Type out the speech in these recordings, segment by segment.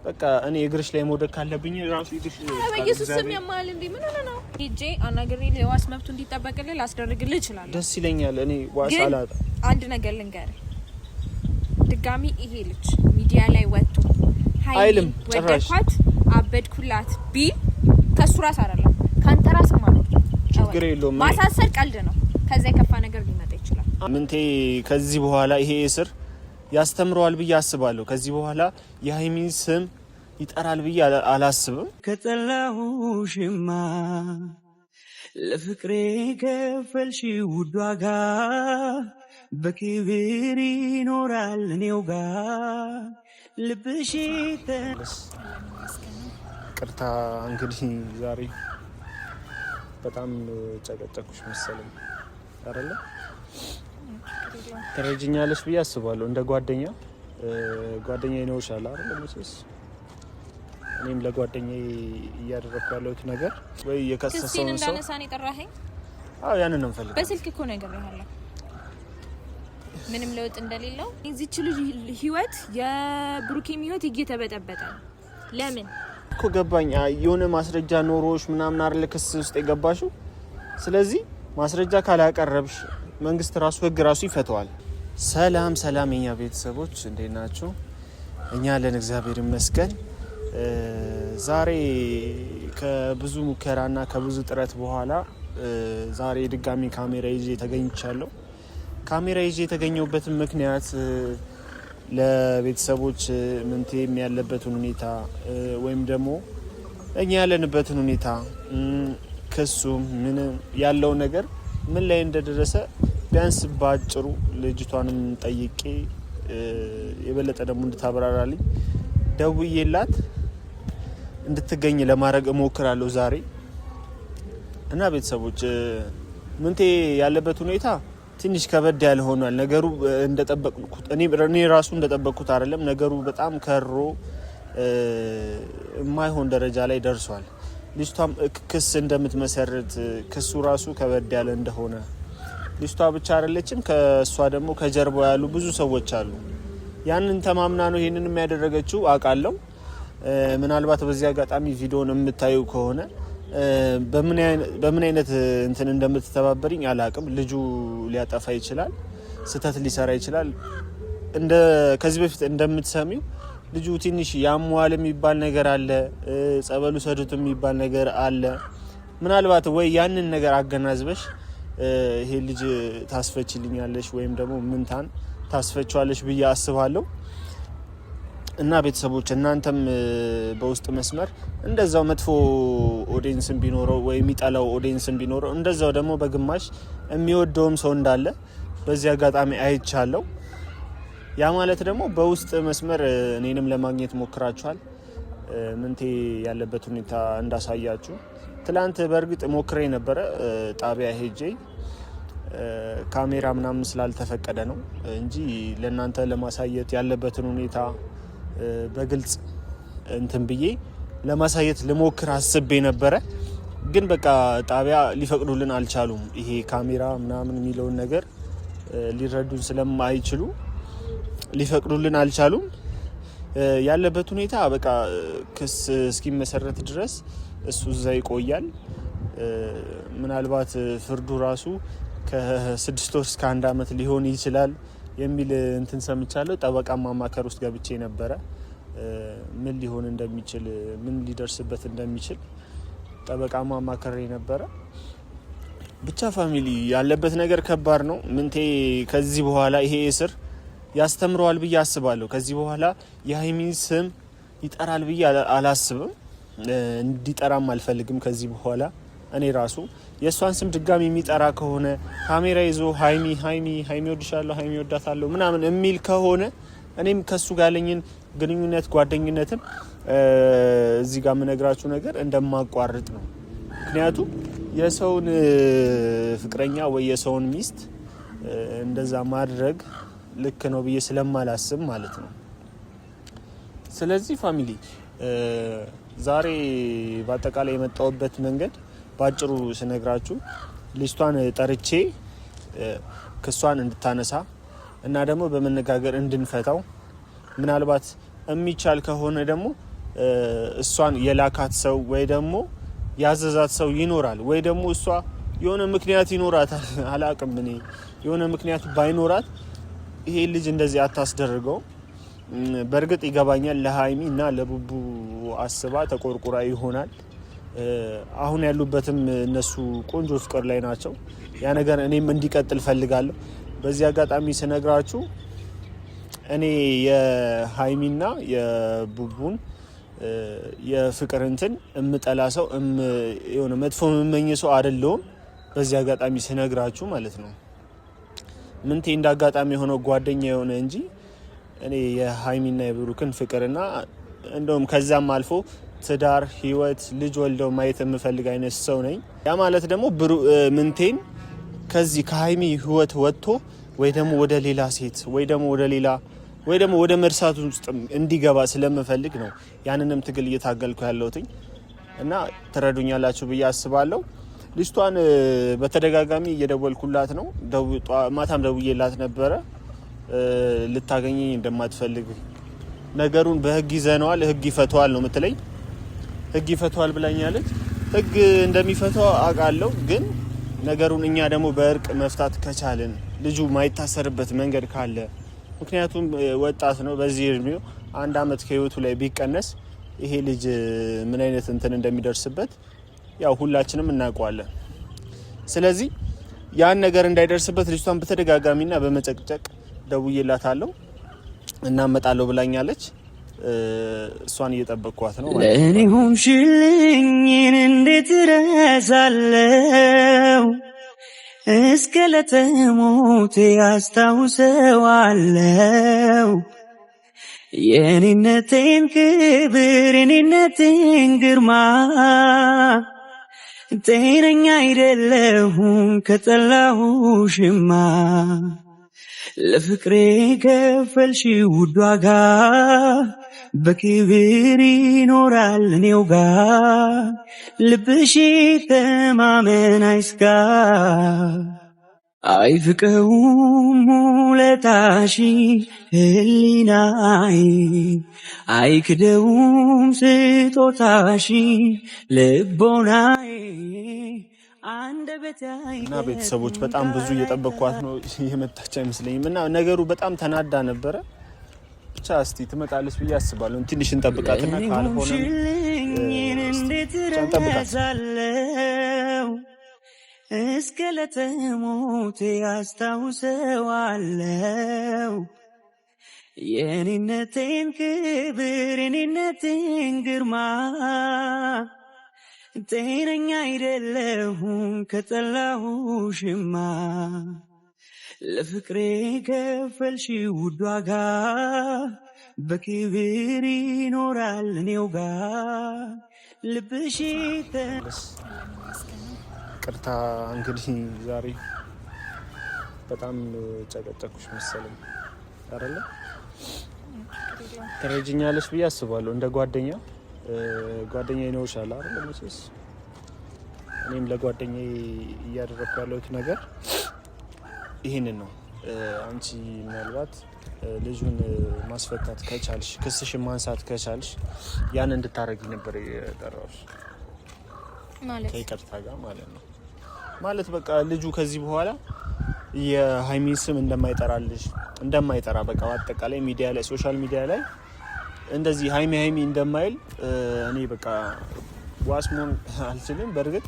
በቃ እኔ እግርሽ ላይ መውደቅ ካለብኝ ራሱ እግርሽ በኢየሱስ ስም ያማል እንዴ? ምን ሆነ ነው? ሄጄ አናግሬ የዋስ መብቱ እንዲጠበቅልህ ላስደርግልህ እችላለሁ። ደስ ይለኛል። እኔ ዋስ አላጣ። አንድ ነገር ልንገርህ፣ ድጋሚ ይሄ ልጅ ሚዲያ ላይ ወጥቶ አይልም ጭራሽ ወደድኳት አበድኩላት ቢል ከሱ ራስ አይደለም ከአንተ ራስ ማለት ነው። ችግር የለውም። ማሳሰር ቀልድ ነው። ከዛ የከፋ ነገር ሊመጣ ይችላል። ምንቴ ከዚህ በኋላ ይሄ እስር ያስተምረዋል ብዬ አስባለሁ። ከዚህ በኋላ የሀይሚን ስም ይጠራል ብዬ አላስብም። ከጠላሁሽማ ለፍቅሬ ከፈልሽ ውድ ዋጋ በክብር ይኖራል እኔው ጋር ልብሽ። ቅርታ እንግዲህ ዛሬ በጣም ጨቀጨኩሽ መሰለኝ አይደለ? ትረጅኛለሽ ብዬ አስባለሁ። እንደ ጓደኛ ጓደኛ ይኖርሻል አይደለ? መቼስ እኔም ለጓደኛዬ እያደረግኩ ያለሁት ነገር ወይ የከሰሰውን ሰው እንዳነሳ ነው የጠራኸኝ? አዎ ያንን ነው የምፈልገው። በስልክ እኮ ነግሬሃለሁ ምንም ለውጥ እንደሌለው። የዚች ልጅ ህይወት የብሩኬም ህይወት እየተበጠበጠ ነው። ለምን እኮ ገባኝ። የሆነ ማስረጃ ኖሮሽ ምናምን አይደለ ክስ ውስጥ የገባሽው። ስለዚህ ማስረጃ ካላቀረብሽ መንግስት ራሱ ህግ ራሱ ይፈተዋል። ሰላም ሰላም፣ የኛ ቤተሰቦች እንዴት ናችሁ? እኛ አለን እግዚአብሔር ይመስገን። ዛሬ ከብዙ ሙከራና ከብዙ ጥረት በኋላ ዛሬ ድጋሚ ካሜራ ይዤ ተገኝቻለሁ። ካሜራ ይዤ የተገኘሁበትን ምክንያት ለቤተሰቦች ምንቴም ያለበትን ሁኔታ ወይም ደግሞ እኛ ያለንበትን ሁኔታ ክሱም ምን ያለው ነገር ምን ላይ እንደደረሰ ቢያንስ በአጭሩ ልጅቷንም ጠይቄ የበለጠ ደግሞ እንድታብራራልኝ ደውዬላት እንድትገኝ ለማድረግ እሞክራለሁ ዛሬ። እና ቤተሰቦች ምንቴ ያለበት ሁኔታ ትንሽ ከበድ ያለ ሆኗል። ነገሩ እንደጠበቅኩት እኔ ራሱ እንደጠበቅኩት አይደለም። ነገሩ በጣም ከሮ የማይሆን ደረጃ ላይ ደርሷል። ልጅቷም ክስ እንደምትመሰርት ክሱ ራሱ ከበድ ያለ እንደሆነ ልጅቷ ብቻ አይደለችም። ከእሷ ደግሞ ከጀርባ ያሉ ብዙ ሰዎች አሉ። ያንን ተማምና ነው ይሄንን የሚያደረገችው አውቃለሁ። ምናልባት በዚህ አጋጣሚ ቪዲዮን የምታዩ ከሆነ በምን አይነት እንትን እንደምትተባበሪኝ አላቅም። ልጁ ሊያጠፋ ይችላል፣ ስህተት ሊሰራ ይችላል። እንደ ከዚህ በፊት እንደምትሰሚው ልጁ ትንሽ ያሟል የሚባል ነገር አለ፣ ጸበሉ ሰዱት የሚባል ነገር አለ። ምናልባት ወይ ያንን ነገር አገናዝበሽ ይሄ ልጅ ታስፈችልኛለሽ ወይም ደግሞ ምንታን ታስፈችዋለሽ ብዬ አስባለሁ። እና ቤተሰቦች እናንተም በውስጥ መስመር እንደዛው መጥፎ ኦዲየንስን ቢኖረው ወይ የሚጠላው ኦዲየንስን ቢኖረው እንደዛው ደግሞ በግማሽ የሚወደውም ሰው እንዳለ በዚህ አጋጣሚ አይቻለው። ያ ማለት ደግሞ በውስጥ መስመር እኔንም ለማግኘት ሞክራችኋል። ምንቴ ያለበት ሁኔታ እንዳሳያችሁ ትላንት በእርግጥ ሞክሬ ነበረ። ጣቢያ ሄጄ ካሜራ ምናምን ስላልተፈቀደ ነው እንጂ ለእናንተ ለማሳየት ያለበትን ሁኔታ በግልጽ እንትን ብዬ ለማሳየት ልሞክር አስቤ ነበረ። ግን በቃ ጣቢያ ሊፈቅዱልን አልቻሉም። ይሄ ካሜራ ምናምን የሚለውን ነገር ሊረዱን ስለማይችሉ ሊፈቅዱልን አልቻሉም። ያለበት ሁኔታ በቃ ክስ እስኪመሰረት ድረስ እሱ እዛ ይቆያል። ምናልባት ፍርዱ ራሱ ከ6 ወር እስከ አንድ አመት ሊሆን ይችላል የሚል እንትን ሰምቻለሁ። ጠበቃ ማማከር ውስጥ ገብቼ ነበረ። ምን ሊሆን እንደሚችል ምን ሊደርስበት እንደሚችል ጠበቃ ማማከር ነበረ። ብቻ family ያለበት ነገር ከባድ ነው። ምንቴ ከዚህ በኋላ ይሄ እስር ያስተምረዋል ብዬ አስባለሁ። ከዚህ በኋላ የሀይሚን ስም ይጠራል ብዬ አላስብም። እንዲጠራም አልፈልግም ከዚህ በኋላ እኔ ራሱ የእሷን ስም ድጋሚ የሚጠራ ከሆነ ካሜራ ይዞ ሀይሚ ሀይሚ ሀይሚ ወድሻለሁ፣ ሀይሚ ወዳታለሁ ምናምን የሚል ከሆነ እኔም ከሱ ጋር ያለኝን ግንኙነት ጓደኝነትም እዚህ ጋር የምነግራችሁ ነገር እንደማቋርጥ ነው። ምክንያቱም የሰውን ፍቅረኛ ወይ የሰውን ሚስት እንደዛ ማድረግ ልክ ነው ብዬ ስለማላስብ ማለት ነው። ስለዚህ family ዛሬ በአጠቃላይ የመጣሁበት መንገድ በአጭሩ ስነግራችሁ ልጅቷን ጠርቼ ክሷን እንድታነሳ እና ደግሞ በመነጋገር እንድንፈታው ምናልባት የሚቻል ከሆነ ደግሞ እሷን የላካት ሰው ወይ ደግሞ ያዘዛት ሰው ይኖራል፣ ወይ ደግሞ እሷ የሆነ ምክንያት ይኖራታል። አላቅም እኔ የሆነ ምክንያት ባይኖራት ይሄ ልጅ እንደዚህ አታስደርገው። በእርግጥ ይገባኛል፣ ለሀይሚ እና ለቡቡ አስባ ተቆርቁራ ይሆናል። አሁን ያሉበትም እነሱ ቆንጆ ፍቅር ላይ ናቸው። ያ ነገር እኔም እንዲቀጥል ፈልጋለሁ። በዚህ አጋጣሚ ስነግራችሁ እኔ የሀይሚና የቡቡን የፍቅር እንትን እምጠላ ሰው የሆነ መጥፎ የምመኝ ሰው አይደለሁም። በዚህ አጋጣሚ ስነግራችሁ ማለት ነው። ምንቴ እንደ አጋጣሚ የሆነው ጓደኛ የሆነ እንጂ እኔ የሀይሚና የብሩክን ፍቅርና እንደውም ከዛም አልፎ ትዳር፣ ህይወት፣ ልጅ ወልደው ማየት የምፈልግ አይነት ሰው ነኝ። ያ ማለት ደግሞ ምንቴን ከዚህ ከሀይሚ ህይወት ወጥቶ ወይ ደግሞ ወደ ሌላ ሴት ወይ ደግሞ ወደ ሌላ ወይ ደግሞ ወደ መርሳቱ ውስጥ እንዲገባ ስለምፈልግ ነው ያንንም ትግል እየታገልኩ ያለሁትኝ እና ትረዱኛላችሁ ብዬ አስባለሁ። ልጅቷን በተደጋጋሚ እየደወልኩላት ነው። ማታም ደውዬላት ነበረ። ልታገኘኝ እንደማትፈልግ ነገሩን በህግ ይዘነዋል፣ ህግ ይፈተዋል ነው የምትለኝ። ህግ ይፈተዋል ብላኛለች። ህግ እንደሚፈተው አውቃለሁ፣ ግን ነገሩን እኛ ደግሞ በእርቅ መፍታት ከቻልን ልጁ ማይታሰርበት መንገድ ካለ ምክንያቱም ወጣት ነው። በዚህ እድሜው አንድ አመት ከህይወቱ ላይ ቢቀነስ ይሄ ልጅ ምን አይነት እንትን እንደሚደርስበት ያው ሁላችንም እናውቀዋለን። ስለዚህ ያን ነገር እንዳይደርስበት ልጅቷን በተደጋጋሚና በመጨቅጨቅ ደውዬላታለሁ እና እመጣለሁ ብላኛለች። እሷን እየጠበቅኳት ነው። ለእኔ ሆንሽልኝን እንዴት እረሳለሁ? እስከ ለተሞቴ አስታውሰዋለሁ። የኔነቴን ክብር የኔነቴን ግርማ ጤነኛ አይደለሁም ከጠላሁሽማ። ለፍቅሬ ከፈልሽ ውድ ዋጋ በክብር ይኖራል እኔው ጋ ልብሽ ተማመን አይስጋ። አይፍቀውም ውለታሽ ህሊናይ አይክደውም ስጦታሽ ልቦናይ እና ቤተሰቦች በጣም ብዙ እየጠበቅኳት ነው። የመጣች አይመስለኝም። እና ነገሩ በጣም ተናዳ ነበረ። ብቻ እስቲ ትመጣለች ብዬ አስባለሁ። ትንሽ እንጠብቃትና ካልሆነ እንጠብቃት። እስከ ለተሞቴ አስታውሰዋለሁ። የኔነቴን ክብር የኔነቴን ግርማ ጤነኛ አይደለሁም ከጠላሁሽማ። ለፍቅሬ ከፈልሽ ውድ ዋጋ በክብር ይኖራል እኔው ጋ ልብሽ። ቅርታ እንግዲህ ዛሬ በጣም ጨቀጨኩሽ መሰለኝ አይደለ? ትረጅኛለሽ ብዬ አስባለሁ። እንደ ጓደኛ ጓደኛ ይኖርሻል አይደል? መቼስ እኔም ለጓደኛ እያደረግኩ ያለሁት ነገር ይህንን ነው። አንቺ ምናልባት ልጁን ማስፈታት ከቻልሽ፣ ክስሽን ማንሳት ከቻልሽ ያን እንድታደርጊ ነበር የጠራሁሽ ከይቅርታ ጋር ማለት ነው። ማለት በቃ ልጁ ከዚህ በኋላ የሀይሚን ስም እንደማይጠራልሽ እንደማይጠራ በቃ በአጠቃላይ ሚዲያ ላይ social media ላይ እንደዚህ ሀይሚ ሀይሚ እንደማይል እኔ በቃ ዋስ መሆን አልችልም። በእርግጥ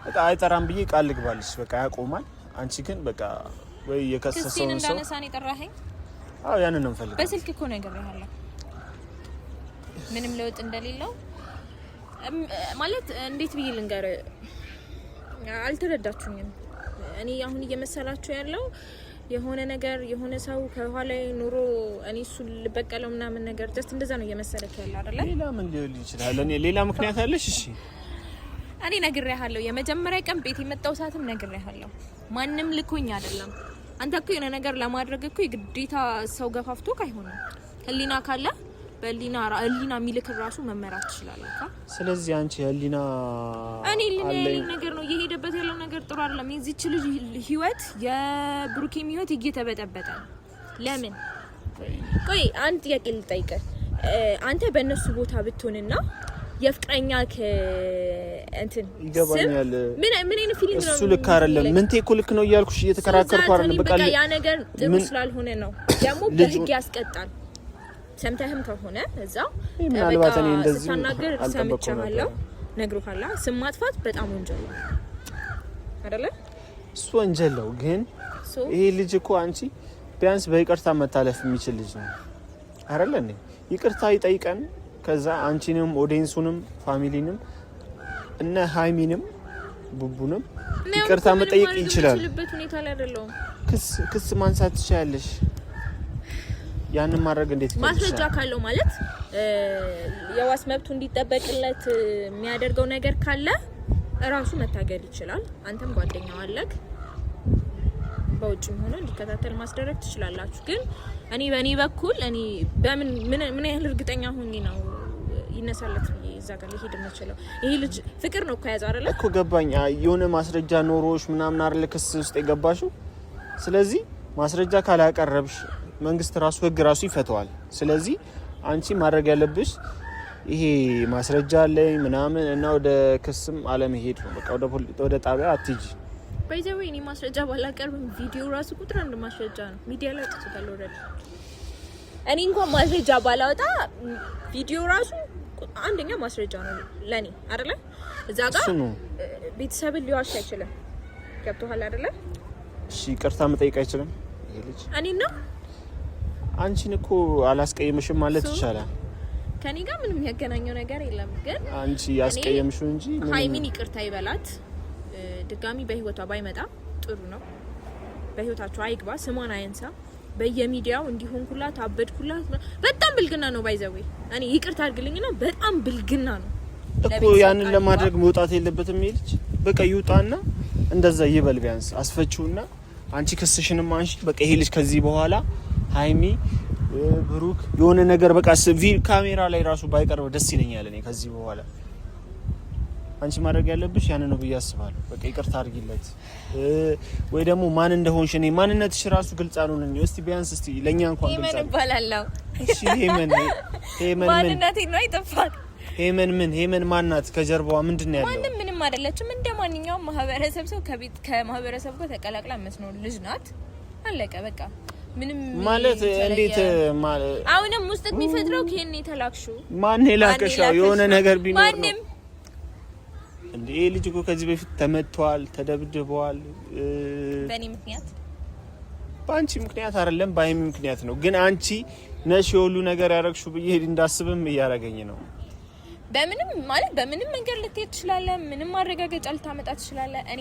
በቃ አይጠራም ብዬ ቃል ልግባልሽ፣ በቃ ያቆማል። አንቺ ግን በቃ ወይ የከሰሰውን ሰው አዎ፣ ያንን ነው የምፈልገው። በስልክ እኮ ነግሬሃለሁ ምንም ለውጥ እንደሌለው ማለት እንዴት ብዬ ልንገር? አልተረዳችሁኝም። እኔ አሁን እየመሰላችሁ ያለው የሆነ ነገር የሆነ ሰው ከኋላ ኑሮ እኔ እሱን ልበቀለው ምናምን ነገር just እንደዛ ነው እየመሰለክ ያለው አይደለ? ሌላ ምን ሊሆን ይችላል? እኔ ሌላ ምክንያት አለሽ? እሺ እኔ ነግሬሃለሁ። የመጀመሪያ ቀን ቤት የመጣው ሰዓትም ነግሬሃለሁ። ማንም ልኮኝ አይደለም። አንተ እኮ የሆነ ነገር ለማድረግ እኮ የግዴታ ሰው ገፋፍቶ አይሆንም። ህሊና ካለ በህሊና ህሊና የሚልክ ራሱ መመራት ትችላለህ። ስለዚህ አንቺ ህሊና እኔ ህሊና ያለኝ ነገር ነው እየሄደበት ያለው ነገር ጥሩ አይደለም። የዚች ልጅ ህይወት የብሩኬም ህይወት እየተበጠበጠ ነው። ለምን? ቆይ አንድ ጥያቄ ልጠይቅህ። አንተ በእነሱ ቦታ ብትሆንና የፍቅረኛ እንትን ይገባኛል። ምን ምን አይነት feeling ነው? እሱ ልክ አይደለም። ምንቴ እኮ ልክ ነው እያልኩሽ እየተከራከርኩ አይደለም። በቃ ያ ነገር ጥሩ ስላልሆነ ነው ደግሞ በህግ ያስቀጣል። ሰምተህም ከሆነ እዛው ምናልባት እኔ እንደዚህ ስታናገር ሰምቻለሁ፣ ነግሮሃል። ስም ማጥፋት በጣም ወንጀል ነው አይደለ? እሱ ወንጀል ነው፣ ግን ይሄ ልጅ እኮ አንቺ ቢያንስ በይቅርታ መታለፍ የሚችል ልጅ ነው አይደለ? ይቅርታ ይጠይቀን፣ ከዛ አንቺንም audience ኡንም family ንም እነ ሀይሚንም ቡቡንም ይቅርታ መጠየቅ ይችላል። ክስ ማንሳት ትችያለሽ። ያንን ማድረግ እንዴት ማስረጃ ካለው ማለት የዋስ መብቱ እንዲጠበቅለት የሚያደርገው ነገር ካለ እራሱ መታገል ይችላል። አንተም ጓደኛው አለክ፣ በውጭም ሆነ እንዲከታተል ማስደረግ ትችላላችሁ። ግን እኔ በእኔ በኩል እኔ በምን ምን ያህል እርግጠኛ ሆኜ ነው ይነሳለት ብዬ እዛ ጋር ሊሄድ የምችለው? ይሄ ልጅ ፍቅር ነው እኮ ያዘው አይደለ እኮ ገባኝ። የሆነ ማስረጃ ኖሮሽ ምናምን አይደለ ክስ ውስጥ የገባሽው። ስለዚህ ማስረጃ ካላቀረብሽ መንግስት ራሱ ህግ ራሱ ይፈተዋል። ስለዚህ አንቺ ማድረግ ያለብሽ ይሄ ማስረጃ አለኝ ምናምን እና ወደ ክስም አለመሄድ ነው። በቃ ወደ ጣቢያ አትሂጂ። By the way እኔ ማስረጃ ባላቀርብም ቪዲዮ ራሱ ቁጥር አንድ ማስረጃ ነው። ሚዲያ ላይ አውጥቶታል already። እኔ እንኳን ማስረጃ ባላወጣ ቪዲዮ ራሱ አንደኛ ማስረጃ ነው ለኔ አይደለ? እዛ ጋር ቤተሰብን ሊዋሽ አይችልም። ገብቶሃል አይደለ? እሺ፣ ይቅርታ መጠየቅ አይችልም ይሄ ልጅ እኔ ነው። አንቺን እኮ አላስቀየምሽም ማለት ይቻላል። ከኔ ጋር ምንም የሚያገናኘው ነገር የለም። ግን አንቺ ያስቀየምሽው እንጂ ሀይሚን ይቅርታ ይበላት። ድጋሚ በህይወቷ ባይመጣ ጥሩ ነው። በህይወታቸው አይግባ፣ ስሟን አያንሳ። በየሚዲያው እንዲሆንኩላት አበድኩላት፣ በጣም ብልግና ነው። By the way እኔ ይቅርታ አድርግልኝና በጣም ብልግና ነው እኮ ያንን ለማድረግ መውጣት የለበትም ይሄ ልጅ። በቃ ይውጣና እንደዛ ይበል ቢያንስ አስፈቺውና አንቺ ክስሽንም አንሺ። በቃ ይሄ ልጅ ከዚህ በኋላ ሀይሚ ብሩክ የሆነ ነገር በቃ ካሜራ ላይ ራሱ ባይቀርብ ደስ ይለኛል። እኔ ከዚህ በኋላ አንቺ ማድረግ ያለብሽ ያን ነው ብዬ አስባለሁ። በቃ ይቅርታ አድርጊለት ወይ ደግሞ ማን እንደሆንሽ እኔ ማንነትሽ ራሱ ግልጽ አልሆነልኝም። እስቲ ቢያንስ እስቲ ለኛ እንኳን ግልጽ ሄመን እባላለሁ። እሺ ሄመን ሄመን ማንነቴ ነው አይጠፋም። ሄመን ምን ሄመን ማናት? ከጀርባዋ ምንድን ነው ያለው? ማንም ምንም አይደለችም። እንደ ማንኛውም ማህበረሰብ ሰው ከቤት ከማህበረሰብ ጋር ተቀላቅላ የምትኖር ልጅ ናት። አለቀ በቃ። ምንም ማለት እንዴት ማለት አሁንም ውስጥ የሚፈጥረው ከኔ የተላክሽው ማን የላከሽ? የሆነ ነገር ቢኖር ማንም እንዴ ይሄ ልጅ እኮ ከዚህ በፊት ተመቷል፣ ተደብድበዋል። በእኔ ምክንያት በአንቺ ምክንያት አይደለም፣ በሀይሚ ምክንያት ነው። ግን አንቺ ነሽ የሁሉ ነገር ያደረግሽው ብዬ እንዳስብም እያደረገኝ ነው። በምንም ማለት በምንም መንገድ ልትሄድ ትችላለህ። ምንም ማረጋገጫ ልታመጣ ትችላለህ። እኔ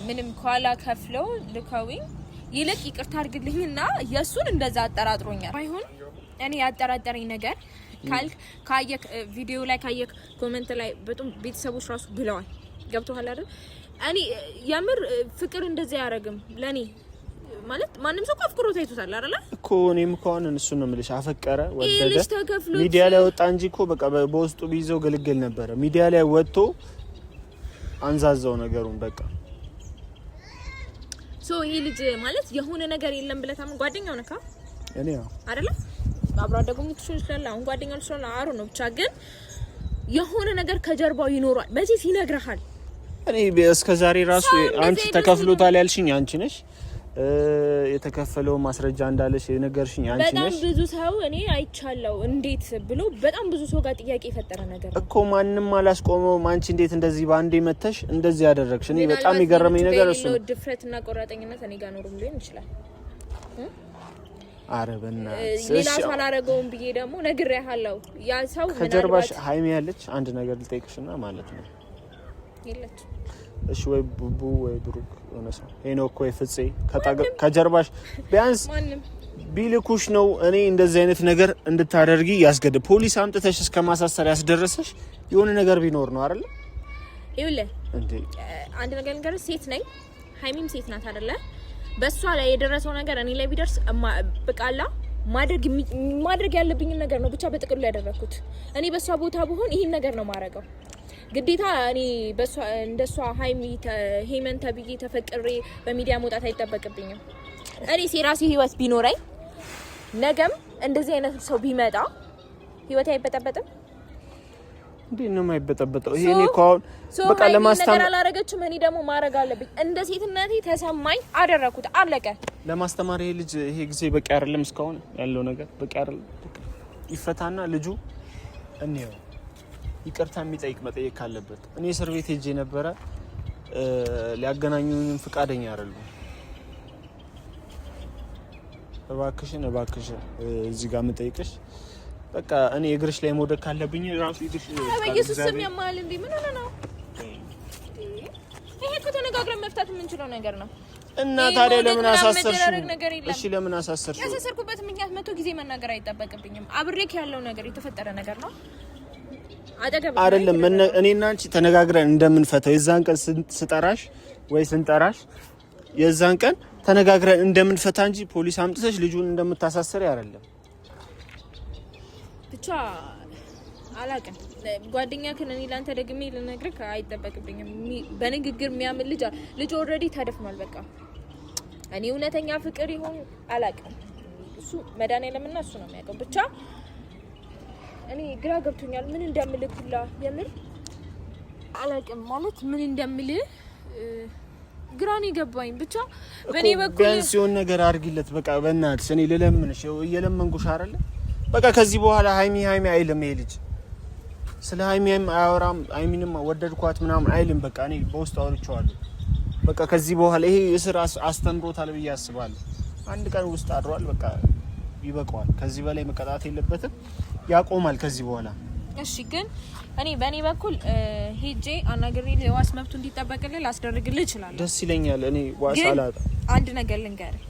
ምንም ከኋላ ከፍለው ልከውኝ ይልቅ ይቅርታ አድርግልኝና የእሱን እንደዛ አጠራጥሮኛል። አይሁን እኔ ያጠራጠረኝ ነገር ካልክ ካየክ ቪዲዮ ላይ ካየክ comment ላይ በጣም ቤተሰቦች ራሱ ብለዋል። ገብቶሃል አይደል? እኔ የምር ፍቅር እንደዚህ አያደርግም ለኔ ማለት ማንም ሰው አፍቅሮ ታይቶታል አይደለ እኮ። እኔም እኮ አሁን እሱን ነው የምልሽ። አፈቀረ ወደደ፣ ሚዲያ ላይ ወጣ እንጂ እኮ በቃ በውስጡ ቢይዘው ግልግል ነበረ። ሚዲያ ላይ ወጥቶ አንዛዛው ነገሩን በቃ። So ይሄ ልጅ ማለት የሆነ ነገር የለም ብለህ ታምን ጓደኛው ነካ እኔ ያው አይደለ አብሮ አደጉም ልትሆን ይችላል። አሁን ጓደኛው ልትሆን አሩ ነው ብቻ ግን የሆነ ነገር ከጀርባው ይኖራል። በዚህ ይነግርሃል። እኔ እስከ ዛሬ ራሱ አንቺ ተከፍሎታል ያልሽኝ አንቺ ነሽ። የተከፈለው ማስረጃ እንዳለሽ የነገርሽኝ አንቺ በጣም ነሽ። ብዙ ሰው እኔ አይቻለው እንዴት ብሎ በጣም ብዙ ሰው ጋር ጥያቄ የፈጠረ ነገር ነው እኮ ማንም አላስቆመውም። አንቺ እንዴት እንደዚህ በአንዴ መተሽ እንደዚህ ያደረግሽ? እኔ በጣም የገረመኝ ነገር እሱ ነው። ድፍረትና ቆራጠኝነት እኔ ጋር ኖሮም ሊሆን ይችላል። ኧረ በእናትሽ ሌላ ሰው አላደረገውም ብዬ ደግሞ ነግሬሃለሁ። ያ ሰው ከጀርባሽ ሀይሚ ያለች አንድ ነገር ልጠይቅሽና ማለት ነው የለች እሺ፣ ወይ ቡቡ ወይ ብሩክ የሆነ ሰው ሄኖክ ወይ ፍፄ ከጀርባሽ ቢያንስ ቢልኩሽ ነው እኔ እንደዚህ አይነት ነገር እንድታደርጊ ያስገድ ፖሊስ አምጥተሽ እስከ ማሳሰር ያስደረሰሽ የሆነ ነገር ቢኖር ነው አይደለ? ይኸውልህ እንዴ አንድ ነገር ልንገርህ፣ ሴት ነኝ፣ ሀይሚም ሴት ናት አይደለ? በእሷ ላይ የደረሰው ነገር እኔ ላይ ቢደርስ በቃላ ማድረግ ያለብኝን ነገር ነው ብቻ በጥቅሉ ያደረኩት። እኔ በእሷ ቦታ ብሆን ይህን ነገር ነው ማረገው ግዴታ። እኔ በእሷ እንደሷ ሀይሚ ሄመን ተብዬ ተፈቅሬ በሚዲያ መውጣት አይጠበቅብኝም። እኔ የራሴ ህይወት ቢኖረኝ ነገም እንደዚህ አይነት ሰው ቢመጣ ህይወቴ አይበጠበጥም። እንዴት ነው የማይበጠበጠው? ይሄ እኔ እኮ አሁን በቃ ለማስተማር አላረገችም። እኔ ደግሞ ማድረግ አለብኝ። እንደ ሴትነቴ ተሰማኝ፣ አደረኩት፣ አለቀ። ለማስተማር ይሄ ልጅ ይሄ ጊዜ በቂ አይደለም። እስካሁን ያለው ነገር በቂ አይደለም። ይፈታና ልጁ እንየው። ይቅርታ የሚጠይቅ መጠየቅ ካለበት እኔ እስር ቤት ሄጄ ነበረ። ሊያገናኙኝም ፍቃደኛ አይደሉም። እባክሽን እባክሽን እዚህ ጋር የምጠይቅሽ በቃ እኔ እግርሽ ላይ መውደቅ ካለብኝ ራሱ እግርሽ በኢየሱስ ስም ያማል እንዴ? ምን ሆነ ነው ይሄ? እኮ ተነጋግረን መፍታት የምንችለው ነገር ነው። እና ታዲያ ለምን አሳሰርሽው? እሺ ለምን አሳሰርሽው? ያሳሰርኩበት ምክንያት መቶ ጊዜ መናገር አይጠበቅብኝም። አብሬክ ያለው ነገር የተፈጠረ ነገር ነው አይደለም። እኔና አንቺ ተነጋግረን እንደምንፈታው የዛን ቀን ስጠራሽ ወይ ስንጠራሽ የዛን ቀን ተነጋግረን እንደምንፈታ እንጂ ፖሊስ አምጥተሽ ልጁን እንደምታሳስሪ አይደለም። ብቻ አላቅም። ጓደኛክን እኔ ላንተ ደግሜ ልነግርህ አይጠበቅብኝም። በንግግር የሚያምን ልጅ ልጅ already ተደፍኗል። በቃ እኔ እውነተኛ ፍቅር ይሁን አላቅም። እሱ መድኃኒዓለምና እሱ ነው የሚያውቀው። ብቻ እኔ ግራ ገብቶኛል። ምን እንደምልህ ሁላ የምር አላቅም። ማለት ምን እንደምልህ ግራ ነው የገባኝ። ብቻ በእኔ በኩል ቢያንስ የሆነ ነገር አድርጊለት። በቃ በእናትሽ እኔ ልለምንሽ፣ እየለመንኩሽ አይደለ? በቃ ከዚህ በኋላ ሀይሚ ሀይሚ አይልም ይሄ ልጅ፣ ስለ ሀይሚም አያወራም። ሀይሚንም ወደድኳት ምናምን አይልም። በቃ እኔ በውስጥ አውርቼዋለሁ። በቃ ከዚህ በኋላ ይሄ እስር አስተምሮታል ብዬ አስባለሁ። አንድ ቀን ውስጥ አድሯል። በቃ ይበቃዋል። ከዚህ በላይ መቀጣት የለበትም። ያቆማል ከዚህ በኋላ። እሺ ግን እኔ በእኔ በኩል ሄጄ አናግሬ የዋስ መብቱ እንዲጠበቅልህ ላስደርግልህ እችላለሁ። ደስ ይለኛል። እኔ ዋስ አላጣ። አንድ ነገር ልንገርህ፣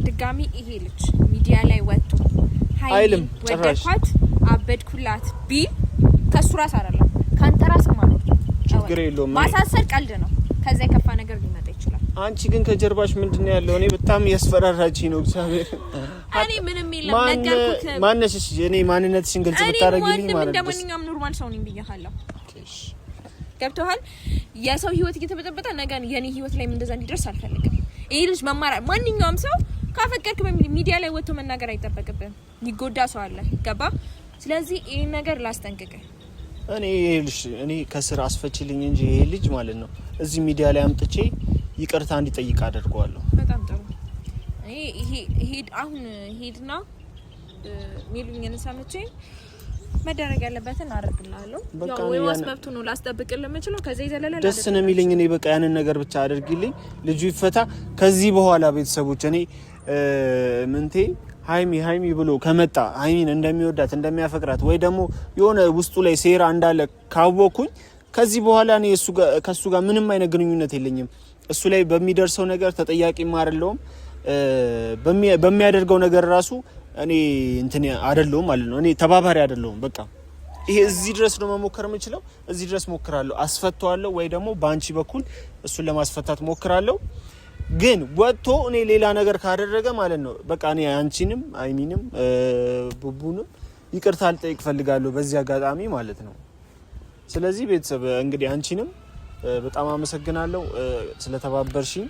ድጋሚ ይሄ ልጅ ሚዲያ ላይ ወጥቶ አይልም ወደድኳት፣ አበድኩላት ቢል ከሱ ራስ አይደለም ከአንተ ራስ ማለት ችግር የለውም። ማሳሰር ቀልድ ነው። ከዛ የከፋ ነገር ሊመጣ ይችላል። አንቺ ግን ከጀርባሽ ምንድን ነው ያለው? እኔ በጣም እያስፈራራችኝ ነው። እግዚአብሔር እኔ ምንም የለም ነገርኩህ። ማነሽ? እሺ እኔ ማንነትሽን ግልጽ ብታደርጊልኝ ማለት ነው። እንደማንኛውም normal ሰው ነኝ ብያለሁ። ገብቶሃል? የሰው ህይወት እየተበጠበጠ ነገ የኔ ህይወት ላይ እንደዛ እንዲደርስ አልፈልግም። ይሄ ልጅ መማር ማንኛውም ሰው ካፈቀርክ በሚዲያ ላይ ወጥቶ መናገር አይጠበቅብህም። ይጎዳ ሰው አለ። ገባ? ስለዚህ ይሄን ነገር ላስጠንቅቅህ። እኔ ይኸውልሽ እኔ ከስር አስፈችልኝ እንጂ ይሄ ልጅ ማለት ነው እዚህ ሚዲያ ላይ አምጥቼ ይቅርታ እንዲጠይቅ አደርገዋለሁ። በጣም ጥሩ። ይሄ አሁን ሄድና ሚሉኝን ሰምቼ መደረግ ያለበትን አደርግልሃለሁ። ያው ዋስ መብቱ ነው ላስጠብቅልህ የምችለው። ከዛ የዘለለ ደስ ነው የሚለኝ። እኔ በቃ ያንን ነገር ብቻ አድርጊልኝ፣ ልጁ ይፈታ። ከዚህ በኋላ ቤተሰቦች እኔ ምንቴ ሀይሚ ሀይሚ ብሎ ከመጣ ሀይሚን እንደሚወዳት እንደሚያፈቅራት ወይ ደግሞ የሆነ ውስጡ ላይ ሴራ እንዳለ ካወኩኝ ከዚህ በኋላ እኔ ከእሱ ጋር ምንም አይነት ግንኙነት የለኝም። እሱ ላይ በሚደርሰው ነገር ተጠያቂም አይደለሁም። በሚያደርገው ነገር ራሱ እኔ እንትን አይደለሁም ማለት ነው። እኔ ተባባሪ አይደለሁም። በቃ ይሄ እዚህ ድረስ ነው መሞከር የምችለው። እዚህ ድረስ ሞክራለሁ፣ አስፈተዋለሁ፣ ወይ ደግሞ በአንቺ በኩል እሱን ለማስፈታት ሞክራለሁ። ግን ወጥቶ እኔ ሌላ ነገር ካደረገ ማለት ነው በቃ እኔ አንቺንም አይሚንም ቡቡንም ይቅርታ ልጠይቅ ፈልጋለሁ በዚህ አጋጣሚ ማለት ነው። ስለዚህ ቤተሰብ እንግዲህ አንቺንም በጣም አመሰግናለሁ ስለተባበርሽኝ።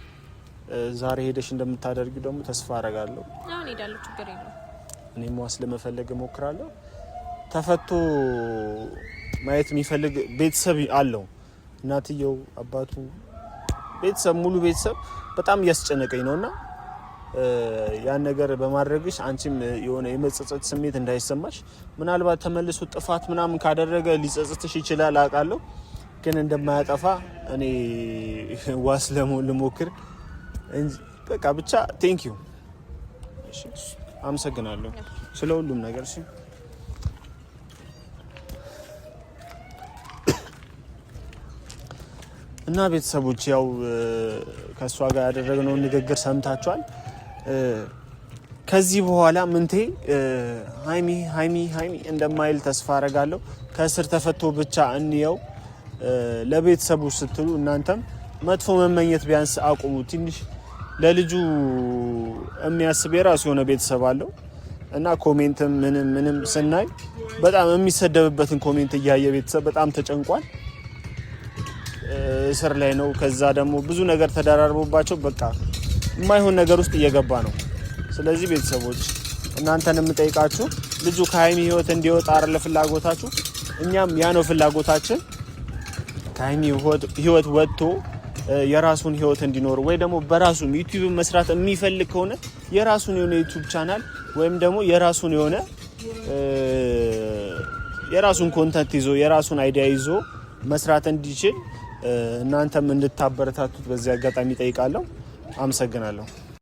ዛሬ ሄደሽ እንደምታደርጊው ደግሞ ተስፋ አረጋለሁ። አሁን ሄዳለሁ፣ ችግር የለውም። እኔም ዋስ ለመፈለግ እሞክራለሁ። ተፈቶ ማየት የሚፈልግ ቤተሰብ አለው። እናትየው፣ አባቱ፣ ቤተሰብ ሙሉ ቤተሰብ በጣም እያስጨነቀኝ ነው እና ያን ነገር በማድረግሽ አንቺም የሆነ የመጸጸት ስሜት እንዳይሰማሽ፣ ምናልባት ተመልሶ ጥፋት ምናምን ካደረገ ሊጸጽትሽ ይችላል አውቃለሁ። ግን እንደማያጠፋ እኔ ዋስ ልሞክር። በቃ ብቻ thank you፣ አመሰግናለሁ ስለ ሁሉም ነገር። እሺ እና ቤተሰቦች ያው ከእሷ ጋር ያደረግነውን ንግግር ሰምታችኋል። ከዚህ በኋላ ምንቴ ሀይሚ ሀይሚ ሀይሚ እንደማይል ተስፋ አረጋለሁ። ከእስር ተፈቶ ብቻ እንየው። ለቤተሰቡ ስትሉ እናንተም መጥፎ መመኘት ቢያንስ አቁሙ። ትንሽ ለልጁ የሚያስብ የራሱ የሆነ ቤተሰብ አለው እና comment ም ምንም ምንም ስናይ በጣም የሚሰደብበትን comment እያየ ቤተሰብ በጣም ተጨንቋል። እስር ላይ ነው። ከዛ ደግሞ ብዙ ነገር ተደራርቦባቸው በቃ የማይሆን ነገር ውስጥ እየገባ ነው። ስለዚህ ቤተሰቦች እናንተን የምጠይቃችሁ ልጁ ከሀይሚ ህይወት እንዲወጣ አይደለ ፍላጎታችሁ? እኛም ያ ነው ፍላጎታችን። ከሀይሚ ህይወት ወጥቶ የራሱን ህይወት እንዲኖር ወይ ደግሞ በራሱ ዩቲዩብ መስራት የሚፈልግ ከሆነ የራሱን የሆነ ዩቲዩብ ቻናል ወይም ደግሞ የራሱን የሆነ የራሱን content ይዞ የራሱን idea ይዞ መስራት እንዲችል እናንተም እንድታበረታቱት በዚህ አጋጣሚ ጠይቃለሁ። አመሰግናለሁ።